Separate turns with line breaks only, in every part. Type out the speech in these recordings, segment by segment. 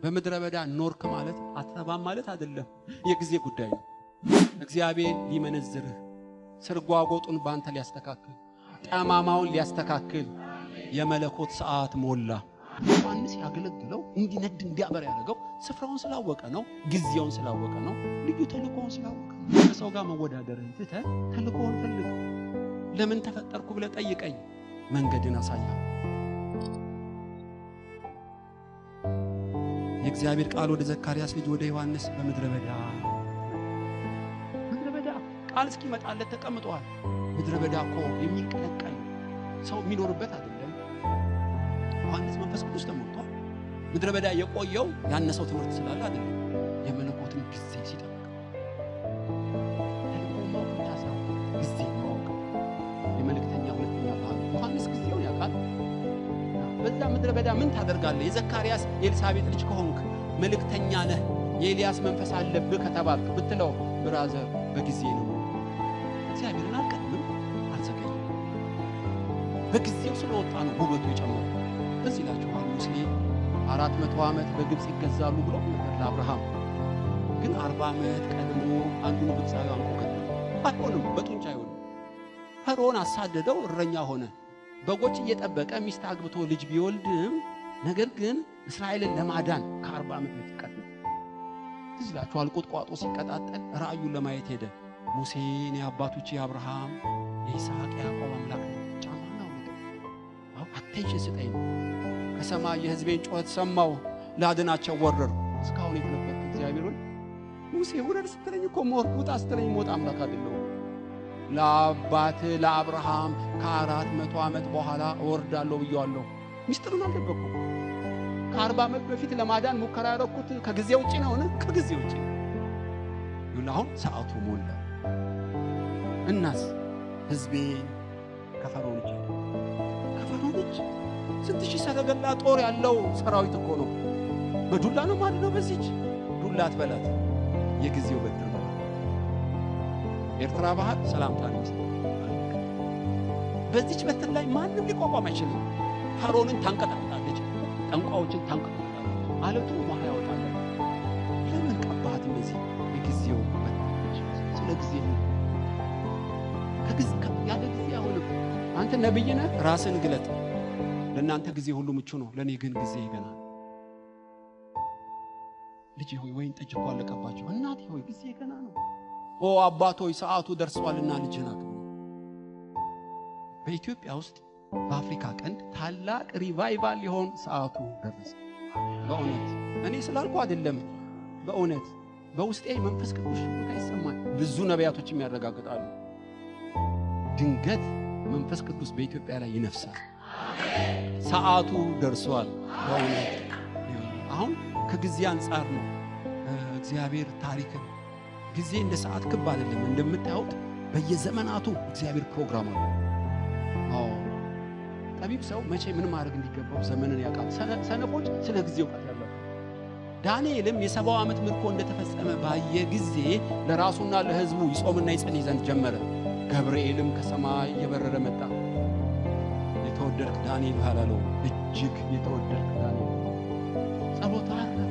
በምድረ በዳ ኖርክ ማለት አትረባም ማለት አይደለም። የጊዜ ጉዳይ ነው። እግዚአብሔር ሊመነዝርህ፣ ስርጓጎጡን ባንተ ሊያስተካክል፣ ጠማማውን ሊያስተካክል የመለኮት ሰዓት ሞላ። ዮሐንስ ያገለግለው እንዲነድ እንዲያበር ያደረገው ስፍራውን ስላወቀ ነው። ጊዜውን ስላወቀ ነው። ልዩ ተልእኮውን ስላወቀ ነው። ከሰው ጋር መወዳደርህን ትተህ ተልእኮውን ፈልግ። ለምን ተፈጠርኩ ብለህ ጠይቀኝ፣ መንገድን አሳያለሁ። የእግዚአብሔር ቃል ወደ ዘካርያስ ልጅ ወደ ዮሐንስ በምድረ በዳ ምድረ በዳ ቃል እስኪመጣለት ተቀምጧል። ምድረ በዳ እኮ የሚንቀለቀል ሰው የሚኖርበት አይደለም። ዮሐንስ መንፈስ ቅዱስ ተሞልቷል። ምድረ በዳ የቆየው ያነሰው ትምህርት ስላለ አይደለም፣ የመለኮትን ጊዜ ሲጠብቅ ተልእኮ ማወቅ ብቻ ሳይሆን ጊዜ ማወቅ የመልእክተኛ ሁለተኛ ባህል። ዮሐንስ ጊዜውን ያውቃል። በዛ ምድረ በዳ ምን ታደርጋለህ? የዘካርያስ የኤልሳቤጥ ልጅ ከሆንክ መልእክተኛ ነህ፣ የኤልያስ መንፈስ አለብህ ከተባልክ ብትለው brother በጊዜ ነው። እግዚአብሔርን አልቀድምም አልዘገይም። በጊዜው ስለወጣ ነው ውበቱ የጨመረው። እዚህ ይላችኋል ሙሴ 400 ዓመት በግብፅ ይገዛሉ ብሎ ነበር ለአብርሃም። ግን 40 ዓመት ቀድሞ አንዱን ግብፃዊ አንቆ ገደለ። አይሆንም፣ በጡንቻ አይሆንም። ፈርዖን አሳደደው፣ እረኛ ሆነ። በጎች እየጠበቀ ሚስት አግብቶ ልጅ ቢወልድም ነገር ግን እስራኤልን ለማዳን ከ40 ዓመት በፊት ቀድሞ ትዝ ይላችኋል። ቁጥቋጦ ሲቀጣጠል ራእዩን ለማየት ሄደ። ሙሴን የአባቶች የአብርሃም የይስሐቅ የያዕቆብ አምላክ ነው፣ ጫማህን አውልቅ፣ attention ስጠኝ ነው። ከሰማይ የሕዝቤን ጩኸት ሰማሁ፣ ላድናቸው ወረድኩ። እስካሁን የት ነበርክ እግዚአብሔር ሆይ? ሙሴ ውረድ ስትለኝ እኮ ሞር ውጣ ስትለኝ ሞት አምላክ አይደለሁም። ለአባት ለአብርሃም ከ400 ዓመት በኋላ እወርዳለሁ ብየዋለሁ። ሚስጥሩን አልደበቅኩም። ከ40 ዓመት በፊት ለማዳን ሙከራ ያደረኩት ከጊዜ ውጪ ነውን? ከጊዜ ውጪ ነው። ይሁን አሁን ሰዓቱ ሞላ። እናስ ሕዝቤን ከፈርዖን እጅ ከፈርዖን እጅ ስንት ሺህ ሰረገላ ጦር ያለው ሰራዊት እኮ ነው። በዱላ ነው ማለት ነው። በዚች ዱላ አትበላት። የጊዜው በትር ነው። ኤርትራ ባህር ሰላምታ ነው። በዚች በትር ላይ ማንም ሊቋቋም አይችልም። ፈርዖንን ታንቀጠቅጣለች፣ ጠንቋዎችን ታንቀጠቅጣለች። አለቱ ውሃ ያወጣል። ለምን ቀባሃት? እንደዚህ የጊዜው በትር ስለ ጊዜ ነው። ከጊዜ ያለ ጊዜ አይሆንም። አንተ ነብይ ነህ፣ ራስን ግለጥ። ለእናንተ ጊዜ ሁሉ ምቹ ነው፣ ለእኔ ግን ጊዜ ገና። ልጄ ሆይ ወይን ጠጅ እኮ አለቀባቸው። እናቴ ሆይ ጊዜ ገና ነው። ኦ አባት ሆይ ሰዓቱ ደርሷልና ልጅህን አክብር። በኢትዮጵያ ውስጥ በአፍሪካ ቀንድ ታላቅ revival ሊሆን ሰዓቱ ደረሰ። በእውነት እኔ ስላልኩ አይደለም። በእውነት በውስጤ መንፈስ ቅዱስ ሽኩታ ይሰማል። ብዙ ነቢያቶችም ያረጋግጣሉ። ድንገት መንፈስ ቅዱስ በኢትዮጵያ ላይ ይነፍሳል። ሰዓቱ ደርሷል። በእውነት አሁን ከጊዜ አንጻር ነው እግዚአብሔር ታሪክን ጊዜ እንደ ሰዓት ክብ አይደለም። እንደምታዩት በየዘመናቱ እግዚአብሔር ፕሮግራም አለው። አዎ ጠቢብ ሰው መቼ ምን ማድረግ እንዲገባው ዘመንን ያውቃል። ሰነፎች ስለ ጊዜ እውቀት ያላቸው። ዳንኤልም የ70 ዓመት ምርኮ እንደተፈጸመ ባየ ጊዜ ለራሱና ለሕዝቡ ይጾምና ይጸልይ ዘንድ ጀመረ። ገብርኤልም ከሰማይ እየበረረ መጣ። የተወደድክ ዳንኤል አላለው፣ እጅግ የተወደድክ ዳንኤል። ጸሎት አረገ።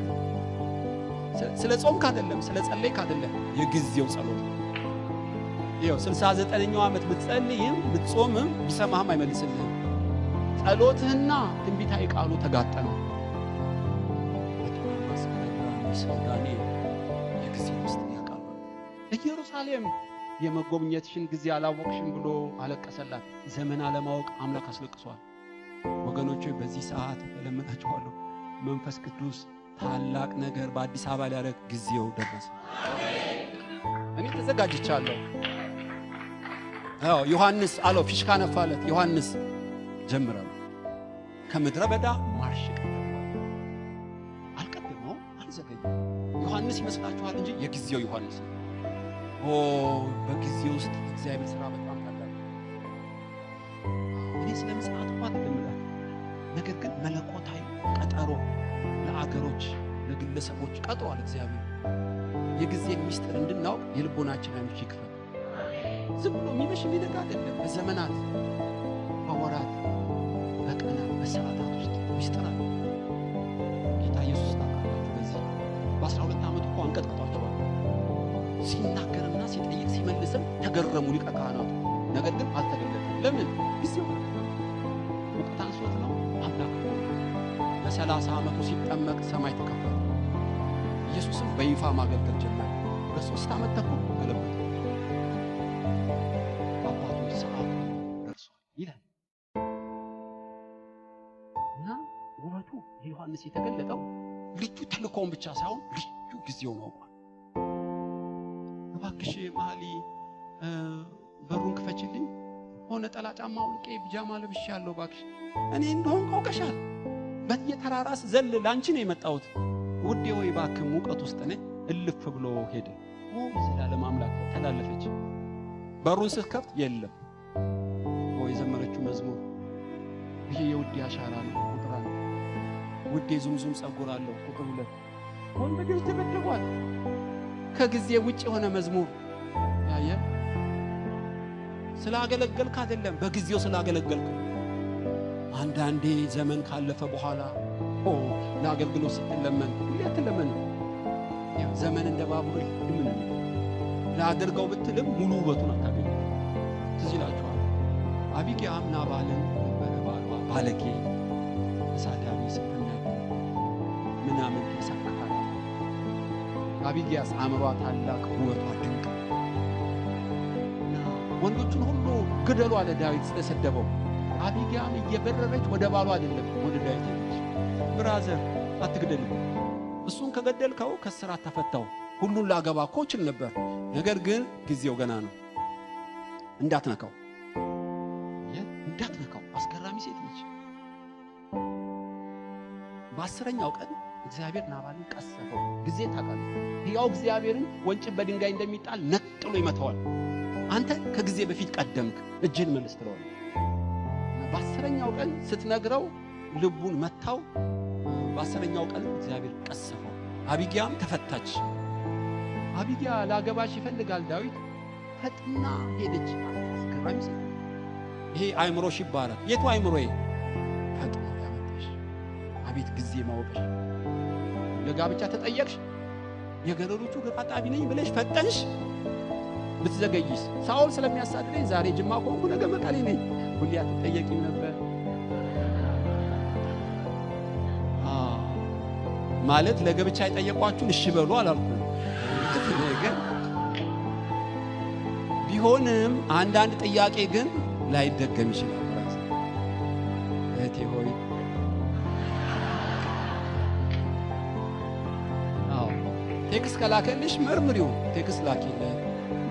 ስለ ጾምክ አይደለም፣ ስለ ጸለይክ አይደለም፣ የጊዜው ጸሎት። ይኸው 69ኛው ዓመት ብትጸልይም ብትጾምም ቢሰማህም አይመልስልህም። ጸሎትህና ትንቢታዊ ቃሉ ተጋጠመ። በጣም አስገራሚ ሰው ዳንኤል የጊዜ ምስጢር ያውቃል። ኢየሩሳሌም የመጎብኘትሽን ጊዜ አላወቅሽም ብሎ አለቀሰላት። ዘመን አለማወቅ አምላክ አስለቅሷል። ወገኖቼ በዚህ ሰዓት እለምናችኋለሁ፣ መንፈስ ቅዱስ ታላቅ ነገር በአዲስ አበባ ሊያደርግ ጊዜው ደረሰ። እኔ ተዘጋጅቻለሁ። አዎ ዮሐንስ አለው፣ ፊሽካ ነፋለት። ዮሐንስ ጀምራለሁ። ከምድረ በዳ ማርሽ ቀደመው፣ አልቀደመው፣ አልዘገየም። ዮሐንስ ይመስላችኋል እንጂ የጊዜው ዮሐንስ ነው። ኦ በጊዜ ውስጥ እግዚአብሔር ስራ በጣም ታላቅ። እኔ ስለ ምጽአት እንኳን አይደለም፣ ነገር ግን መለኮታዊ ቀጠሮ ለአገሮች ለግለሰቦች ቀጥሯል እግዚአብሔር። የጊዜን ሚስጥር እንድናውቅ የልቦናችን ዓይኖች ይክፈት። ዝም ብሎ የሚመሽ የሚነጋ አይደለም። በዘመናት በወራት በቀናት በሰዓታት ውስጥ ሚስጥር አለ። ጌታ ኢየሱስ ታውቃላችሁ፣ አንቀጥቅጧቸዋል። ሲናገርና ሲጠይቅ ሲመልስም ተገረሙ ሊቀ ካህናቱ። ነገር ግን አልተገለጠም። ለምን? ጊዜው እውቀት አንሶት ነው። አምላክ በ30 ዓመቱ ሲጠመቅ ሰማይ ተከፈተ። ኢየሱስም በይፋ ማገልገል ጀመረ። በ3 ዓመት ተኩል ገለበጠ። አባቶች ሰዓቱ ደርሷል ይላል እና ውበቱ የዮሐንስ የተገለጠው ልዩ ተልእኮውን ብቻ ሳይሆን ልዩ ጊዜውን አውቋል። እባክሽ መሀሊ በሩን ክፈችልኝ፣ ሆነ ነጠላ ጫማ አውልቄ ቢጃማ ለብሻለሁ፣ እባክሽ እኔ እንደሆንኩ አውቀሻል። በየተራራስ ዘል ላንቺ ነው የመጣሁት ውዴ፣ ወይ እባክህ ሙቀት ውስጥ ነኝ። እልፍ ብሎ ሄደ። ኦ የዘላለም አምላክ ተላለፈች። በሩን ስትከፍት የለም። ኦ የዘመረችው መዝሙር ይሄ የውዴ አሻራ ነው። ቁጥር 1 ውዴ ዙምዙም ጸጉር አለው። ቁጥር 2 ወንበዴዎች ደበደቧት። ከጊዜ ውጭ የሆነ መዝሙር ያየ ስላገለገልክ አይደለም፣ በጊዜው ስላገለገልክ። አንዳንዴ ዘመን ካለፈ በኋላ ኦ ለአገልግሎት ስትለመን ሁሌ አትለመንም። ዘመን እንደ ባቡር ምን ላድርገው ብትልም ሙሉ ውበቱን አታገኝም። ትዝ ይላችኋል አቢግያም ናባልን ነበረ ባሏ፣ ባለጌ፣ ተሳዳቢ፣ ስንፍና ምናምን ተሰካራ። አቢግያስ አእምሯ ታላቅ፣ ውበቷ ድንቅ እና ወንዶቹን ሁሉ ግደሉ አለ ዳዊት ስለሰደበው። አቢግያም እየበረረች ወደ ባሏ አይደለም ወደ ዳዊት ሄደች። brother አትግደልም፣ እሱን ከገደልከው ከስራት ተፈታው። ሁሉን ላገባ እኮ እችል ነበር፣ ነገር ግን ጊዜው ገና ነው፣ እንዳትነካው እንዳትነካው። አስገራሚ ሴት ነች። በ10ኛው ቀን እግዚአብሔር ናባልን ቀሰፈው። ጊዜ ታውቃለህ፣ ሕያው እግዚአብሔርን ወንጭፍ በድንጋይ እንደሚጣል ነጥሎ ይመታዋል። አንተ ከጊዜ በፊት ቀደምክ፣ እጅህን መልስ ትለዋለህ። በ10ኛው ቀን ስትነግረው ልቡን መታው። በ10ኛው ቀን እግዚአብሔር ቀሰፈው። አቢግያም ተፈታች። አቢግያ ላገባሽ ይፈልጋል ዳዊት። ፈጥና ሄደች። አስገራሚ ሴት። ይሄ አእምሮሽ ይባረክ። የቱ አእምሮዬ? ፈጥኖ ያመጣሽ። አቤት ጊዜ ማወቅሽ። ለጋብቻ ተጠየቅሽ፣ የገረዶቹ እግር አጣቢ ነኝ ብለሽ ፈጠንሽ። ብትዘገይስ? ሳኦል ስለሚያሳድደኝ ዛሬ ጅማ ከሆንኩ ነገ መቀሌ ነኝ። ሁሌ አትጠየቂም ነበር ማለት ለጋብቻ የጠየቋችሁን እሺ በሉ አላልኩም። ግን ቢሆንም አንዳንድ ጥያቄ ግን ላይደገም ይችላል። እህቴ ሆይ አዎ፣ text ከላከልሽ መርምሪው፣ text ላኪለት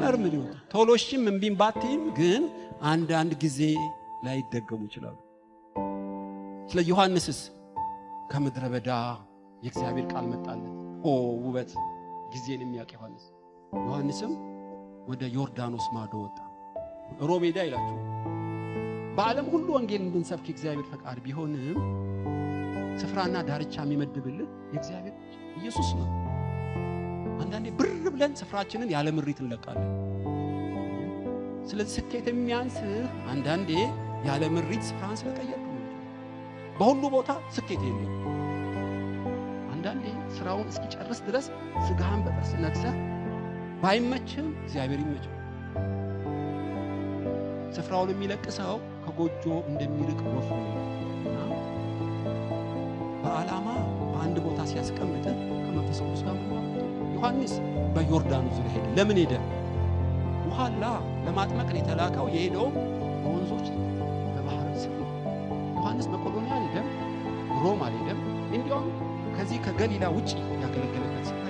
መርምሪው። ቶሎ እሺም እምቢም ባትይም ግን አንዳንድ ጊዜ ላይደገሙ ይችላሉ። ስለ ዮሐንስስ ከምድረ በዳ የእግዚአብሔር ቃል መጣለት። ኦ ውበት! ጊዜን የሚያውቅ ዮሐንስ። ዮሐንስም ወደ ዮርዳኖስ ማዶ ወጣ። ሮም ሄዳ ይላችሁ በዓለም ሁሉ ወንጌል እንድንሰብክ የእግዚአብሔር ፈቃድ ቢሆንም ስፍራና ዳርቻ የሚመድብልህ የእግዚአብሔር ኢየሱስ ነው። አንዳንዴ ብር ብለን ስፍራችንን ያለ ምሪት እንለቃለን። ስለዚህ ስኬት የሚያንስህ አንዳንዴ ያለ ምሪት ስፍራን ስለቀየርክ ነው። በሁሉ ቦታ ስኬት የለም። አንዳንዴ ስራውን እስኪጨርስ ድረስ ስጋህን በጥርስ ነክሰህ ባይመችም እግዚአብሔር ይመቸው። ስፍራውን የሚለቅ ሰው ከጎጆ እንደሚርቅ ወፍ ነው እና በዓላማ በአንድ ቦታ ሲያስቀምጥ ከመንፈስ ቅዱስ ጋር ዮሐንስ በዮርዳኖስ ዙሪያ ሄደ። ለምን ሄደ? ውሃላ ለማጥመቅ ነው የተላከው። የሄደው በወንዞች በባህር ስር ነው። ዮሐንስ መቄዶንያ አልሄደም፣ ሮም አልሄደም። እንዲያውም ከዚህ ከገሊላ ውጪ ያገለገለበት ስፍራ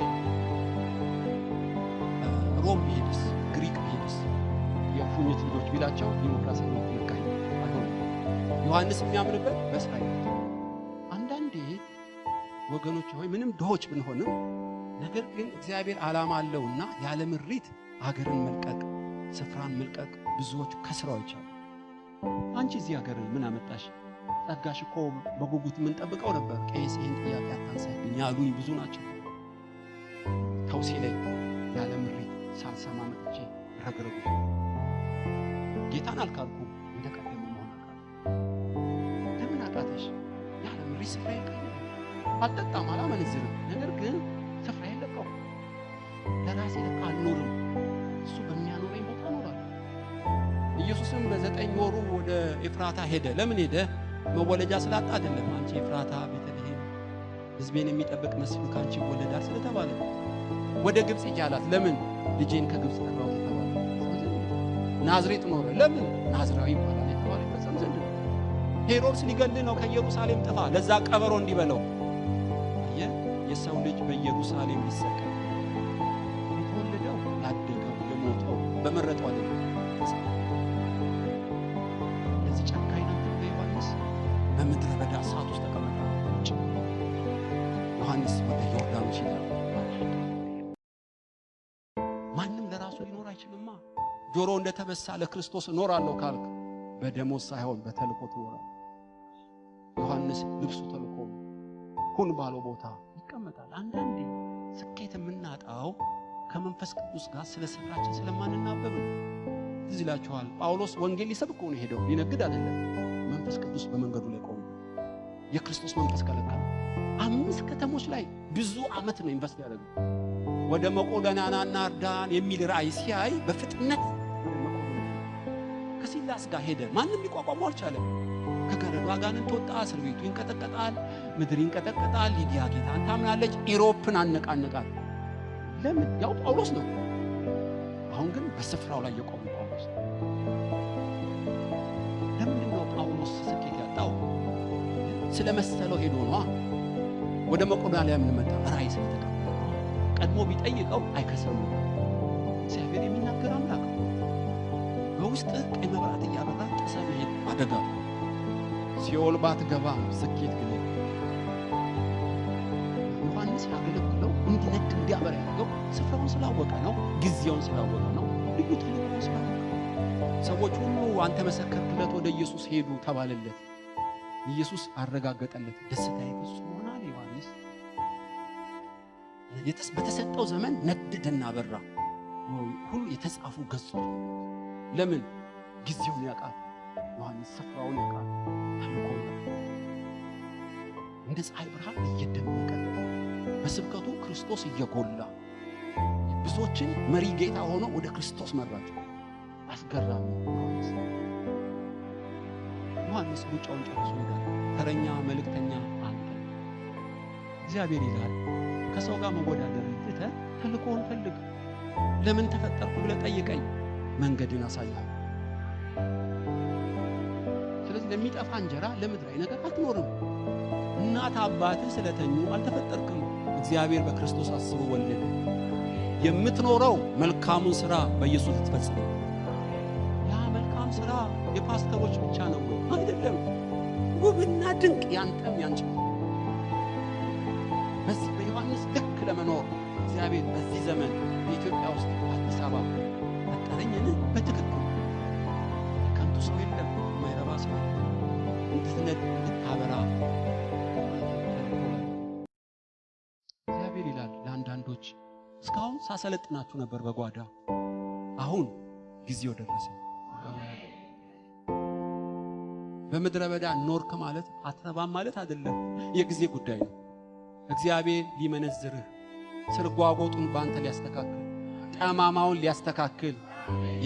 ሮም ቢሄድስ፣ ግሪክ ቢሄድስ የእፉኝት ልጆች ቢላቸው ዲሞክራሲያዊ መካሄድ አይሆንም። ዮሐንስ የሚያምንበት በእስራኤል። አንዳንዴ ወገኖች ሆይ ምንም ድሆች ብንሆንም ነገር ግን እግዚአብሔር ዓላማ አለውና ያለ ምሪት አገርን መልቀቅ፣ ስፍራን መልቀቅ ብዙዎች ከስራው ይቻላል። አንቺ እዚህ ሀገር ምን አመጣሽ? ጸጋሽ እኮ በጉጉት የምንጠብቀው ነበር። ቄስ ይህን ጥያቄ አታንሳብኝ ያሉኝ ብዙ ናቸው። ተው ሲለኝ ያለ ምሪት ሳልሰማ መጥቼ ረግረጉ። ጌታን አልካልኩም፣ እንደቀደመ መሆን አቃተኝ። ለምን አቃተሽ? ያለ ምሪት ስፍራዬን ቀየረ። አልጠጣም፣ አላመነዝርም፣ ነገር ግን ስፍራዬን ለቀው። ለራሴ ለካ አልኖርም፣ እሱ በሚያኖረኝ ቦታ እኖራለሁ። ኢየሱስም በ9 ወሩ ወደ ኤፍራታ ሄደ። ለምን ሄደ? መወለጃ ስላጣ አይደለም። አንቺ ኤፍራታ ቤተልሔም ሕዝቤን የሚጠብቅ መስፍን ካንቺ ይወለዳል ስለተባለ። ወደ ግብጽ ሂጂ አላት። ለምን? ልጄን ከግብጽ ጠራሁት የተባለ። ናዝሬት ኖረ። ለምን? ናዝራዊ ይባላል የተባለ ይፈጸም ዘንድ ነው። ሄሮድስ ሊገልህ ነው፣ ከኢየሩሳሌም ጥፋ፣ ለዛ ቀበሮ እንዲበለው። አየህ፣ የሰው ልጅ በኢየሩሳሌም ሊሰቀል የተወለደው ያደገው የሞተው በመረጠው አይደለም። ለዚህ ጨካኝ ናት ዮሐንስ በምድረ በዳ እሳት ውስጥ ተቀመጠ። ዮሐንስ ወደ ዮርዳኖስ ይላል። ማንም ለራሱ ሊኖር አይችልማ። ጆሮ እንደተበሳ ለክርስቶስ እኖራለሁ ካልክ በደሞዝ ሳይሆን በተልእኮ ትኖራለህ። ዮሐንስ ልብሱ ተልእኮ ሁን ባለው ቦታ ይቀመጣል። አንዳንዴ ስኬት የምናጣው ከመንፈስ ቅዱስ ጋር ስለ ስፍራችን ስለማንናበብ ነው። ትዝ ይላችኋል፣ ጳውሎስ ወንጌል ሊሰብክ ነው የሄደው፣ ሊነግድ አይደለም። መንፈስ ቅዱስ በመንገዱ ላይ ቆመ። የክርስቶስ መንፈስ ከለከለ። 5 ከተሞች ላይ ብዙ ዓመት ነው invest ያደረገው። ወደ መቆዶንያና እርዳን የሚል ራእይ ሲያይ በፍጥነት ወደ መቆዶንያ ከሲላስ ጋር ሄደ። ማንም ሊቋቋመው አልቻለም። ከገረዱ አጋንንት ወጣ። እስር ቤቱ ይንቀጠቀጣል፣ ምድር ይንቀጠቀጣል። ሊዲያ ጌታን ታምናለች። ኢሮፕን አነቃነቃት። ለምን? ያው ጳውሎስ ነው። አሁን ግን በስፍራው ላይ የቆመው ጳውሎስ ነው። ለምንድን ነው ጳውሎስ ስኬት ያጣው? ስለመሰለው ሄዶ ነዋ። ወደ መቆዶንያ ምን መጣ? ራእይ ስለተቀበለ። ቀድሞ ቢጠይቀው አይከስርም። እግዚአብሔር የሚናገር አምላክ ነው። በውስጥ ቀይ መብራት እያበራ ጥሰህ መሄድ አደጋ። ሲኦል ባትገባም ስኬት ግን ዮሐንስ ያገለግለው እንዲነድ እንዲያበራ ያደረገው ስፍራውን ስላወቀ ነው። ጊዜውን ስላወቀ ነው። ልዩ ተልእኮውን ስላወቀ ነው። ሰዎች ሁሉ አንተ መሰከርክለት ወደ ኢየሱስ ሄዱ ተባለለት። ኢየሱስ አረጋገጠለት። ደስታዬ ፍጹም ሆነ አለ ዮሐንስ። በተሰጠው ዘመን ነደደና በራ። ሁሉ የተጻፉ ገጾች። ለምን? ጊዜውን ያውቃል ዮሐንስ፣ ስፍራውን ያውቃል፣ ተልእኮውን ያውቃል። እንደ ፀሐይ ብርሃን እየደመቀ በስብከቱ ክርስቶስ እየጎላ ብዙዎችን መሪ ጌታ ሆኖ ወደ ክርስቶስ መራቸው። አስገራሚ ዮሐንስ። ዮሐንስ ሩጫውን ጨርሶ ይሄዳል። ተረኛ መልእክተኛ አንተ። እግዚአብሔር ይላል ከሰው ጋር መወዳደር ትተህ ተልእኮውን ፈልግ። ለምን ተፈጠርኩ ብለህ ጠይቀኝ፣ መንገድን አሳይሃለሁ። ስለዚህ ለሚጠፋ እንጀራ ለምድራዊ ነገር አትኖርም። እናት አባትህ ስለተኙ አልተፈጠርክም። እግዚአብሔር በክርስቶስ አስቦ ወለደ። የምትኖረው መልካሙን ስራ በኢየሱስ ልትፈጽም። ያ መልካም ስራ የፓስተሮች ብቻ ነው ወይ? አይደለም። ውብና ድንቅ ያንተም ያንቺም። በዚህ በዮሐንስ ልክ ለመኖር እግዚአብሔር በዚህ ዘመን በኢትዮጵያ ውስጥ አዲስ አበባ ፈጠረኝን? በትክክል ከንቱ ሰው የለም፣ የማይረባ ሰው እንድትነድ እንድታበራ እግዚአብሔር ይላል ለአንዳንዶች እስካሁን ሳሰለጥናችሁ ነበር በጓዳ፣ አሁን ጊዜው ደረሰ። በምድረ በዳ ኖርክ ማለት አትረባም ማለት አይደለም፣ የጊዜ ጉዳይ ነው። እግዚአብሔር ሊመነዝርህ፣ ስርጓጎጡን ባንተ ሊያስተካክል፣ ጠማማውን ሊያስተካክል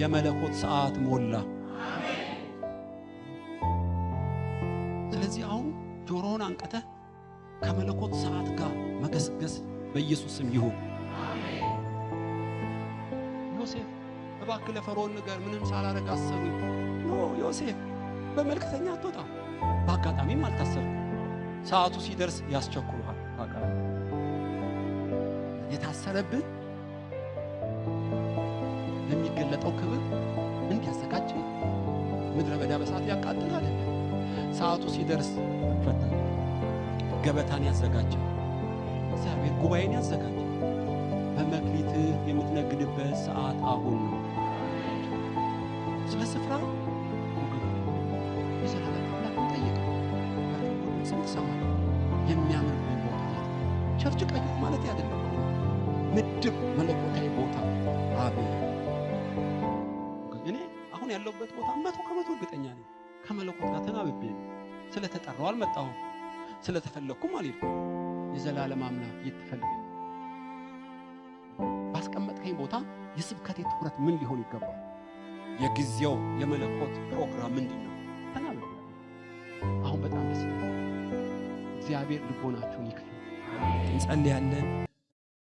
የመለኮት ሰዓት ሞላ። ስለዚህ አሁን ጆሮህን አንቅተህ ከመለኮት ሰዓት ጋር መገስገስ በኢየሱስ ስም ይሁን። ዮሴፍ እባክህ ለፈርዖን ንገር፣ ምንም ሳላረግ አሰሩኝ። No ዮሴፍ በመልእክተኛ አትወጣም፣ በአጋጣሚም አልታሰርክም። ሰዓቱ ሲደርስ ያስቸኩልሃል። ታውቃለህ፣ የታሰረብህ ለሚገለጠው ክብር እንዲያዘጋጅ ነው። ምድረ በዳ በሰዓት ያቃጥል አይደለም። ሰዓቱ ሲደርስ ትፈታለህ። ገበታን ያዘጋጃል እግዚአብሔር፣ ጉባኤን ያዘጋጃል። በመክሊትህ የምትነግድበት ሰዓት አሁን ነው። ስለ ስፍራ የዘላለም አምላክን ጠይቅ። ስም ትሰማለህ። የሚያምርብኝ ቦታ የት ነው? church ቀይሩ ማለት አይደለም። ምድብ መለኮታዊ ቦታ። አቤት እኔ አሁን ያለሁበት ቦታ 100% እርግጠኛ ነኝ። ከመለኮት ጋር ተናብቤ ነው። ስለተጠራው አልመጣሁም፣ ስለተፈለኩም አልሄድኩም። የዘላለም አምላክ የት ትፈልገኛለህ? ባስቀመጥከኝ ቦታ የስብከቴ ትኩረት ምን ሊሆን ይገባል? የጊዜው የመለኮት ፕሮግራም ምንድን ነው? ተናገሩ። አሁን በጣም ደስ ይላል። እግዚአብሔር ልቦናችሁን ይክፈት።
እንጸልያለን።